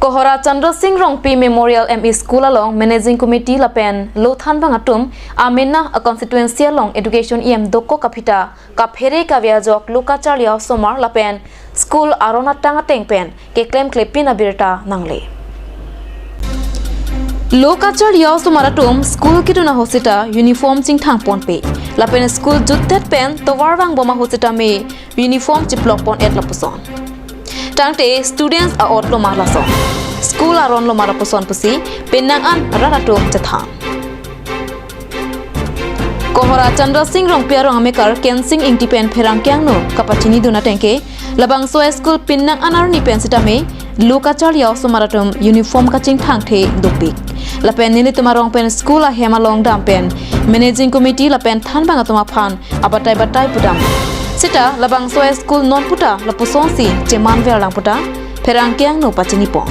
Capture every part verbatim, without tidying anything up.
Kohora Chandra Singh Rongpi Memorial M E School along Managing Committee lapen Lothanbang atum amena a constituency along education E M dokok kaphita kaphere kave ajok lo kacharli osomar lapen school aron atang ateng pen keklem klepin abirta nangle. Lo kacharli osomar atum school kedun ahut seta uniform chingthang ponpe lapen school jutdet pen tovar vangbom ahut seta me uniform chiplok pon-et lapuson. Tangte students a-ot loma lason, school aron loma lapuson pusi penang an rat atum chethan. Kohora Chandra Singh Rongpi arong amekar Kensing Ingti pen pherangke angno kapachinidun ateng ke, labangso a-school penang an arni pen sitame lo kacharli osomar atum uniform kachingthangthe dopik. Lapen nelitum arong pen school ahem along dam pen Managing Committee lapen thanbang atum aphan abatai batai pudam. Seta labangso a-school non puta lapusonsi cheman verlang puta pherangke angno pachinipon.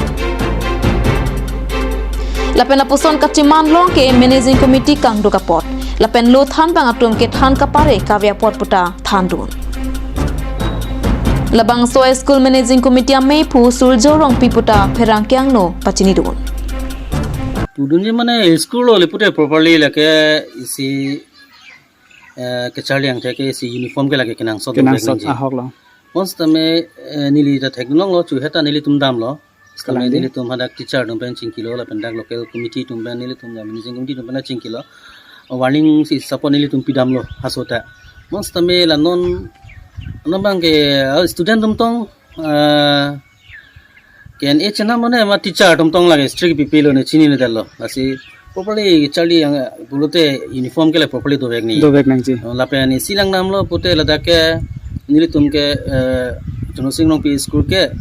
Lapen lapuson kacheman long ke Managing Committee kangduk apot lapen Lothanbang atum kethan kapare kave apot puta thandun. Labangso a-school Managing Committee amephu Surjo Rongpi puta pherangke angno pachinidun. Pudunji mane school lo le pute properly lake isi, eh, kacharli angthek ke isi uniform ke lake kenangsot Kenangsot dovek nangji. Ahok lo. Bonsitame, eh, neli ta thekdunlonglo, chu heta nelitum damlo. Sitame Kalang nelitum hadak teacher atum pen chingkilo lapen dak local committee atum pen nelitum la Managing Committee atum pen chingkilo. Warning si support nelitum pidamlo haso ta. Bonsitame la non, non abang ke, ah, student atum tong, ah, K N A chena mane ma teacher atum tong lake strict pipilo ne chinine detlo. Lasi properly charli yang pulote uniform ke le properly dovek nangji. Dovek nangji. Oh, lapen isi lang damlo pute ladak ke nelitum ke, eh, Chandra Singh Rongpi school ke,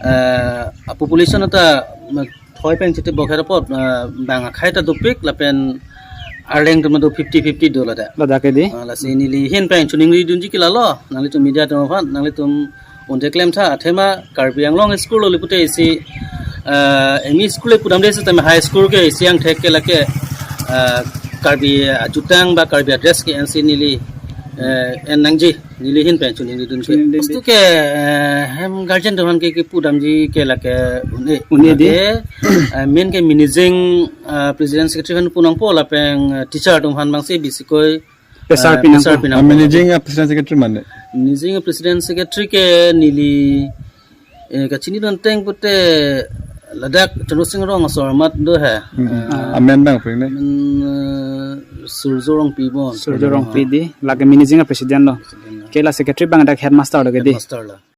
eh, a population ta, ma, thoi pen chete bokher apot, eh, bang akhai ta dopik lapen arleng atum do fifty fifty do ladak. Ladak ke di? Ah, lasi neli ahin pen choningridunji ke lalo, nanglitum media atum aphan, nanglitum un-e klemtha, athema Karbi Anglong school lo le pute isi, ah, M E school le pudamde sitame high school ke isi angthek ke lake, ah, Karbi ajutang ba Karbi adress ke ensi neli, eh, en nangji, neli ahin pen choningridun ke. Choningridun. Bostu ke, eh, hem guardian atum aphan ke, kepudamji ke lake un-e. Un-e di? Lake, eh, main ke managing, ah, president secretary aphan punangpo lapen, eh, teacher atum aphan bangsi bisikoi Pressure eh, pinang pressure po. Pinang Ah, po. Managing, ah, president secretary mane? Managing president secretary ke neli, eh, kachinidun ateng pute ladak Chandra Singh Rong asor amat do he. Hmm. Eh, Ah. Amen bang pring ne? Men, eh, Surjo Rongpi bon. Surjo Rongpi di, lake managing president lo. President lo. Ke la secretary bang dak headmaster lo ke di. Headmaster lo.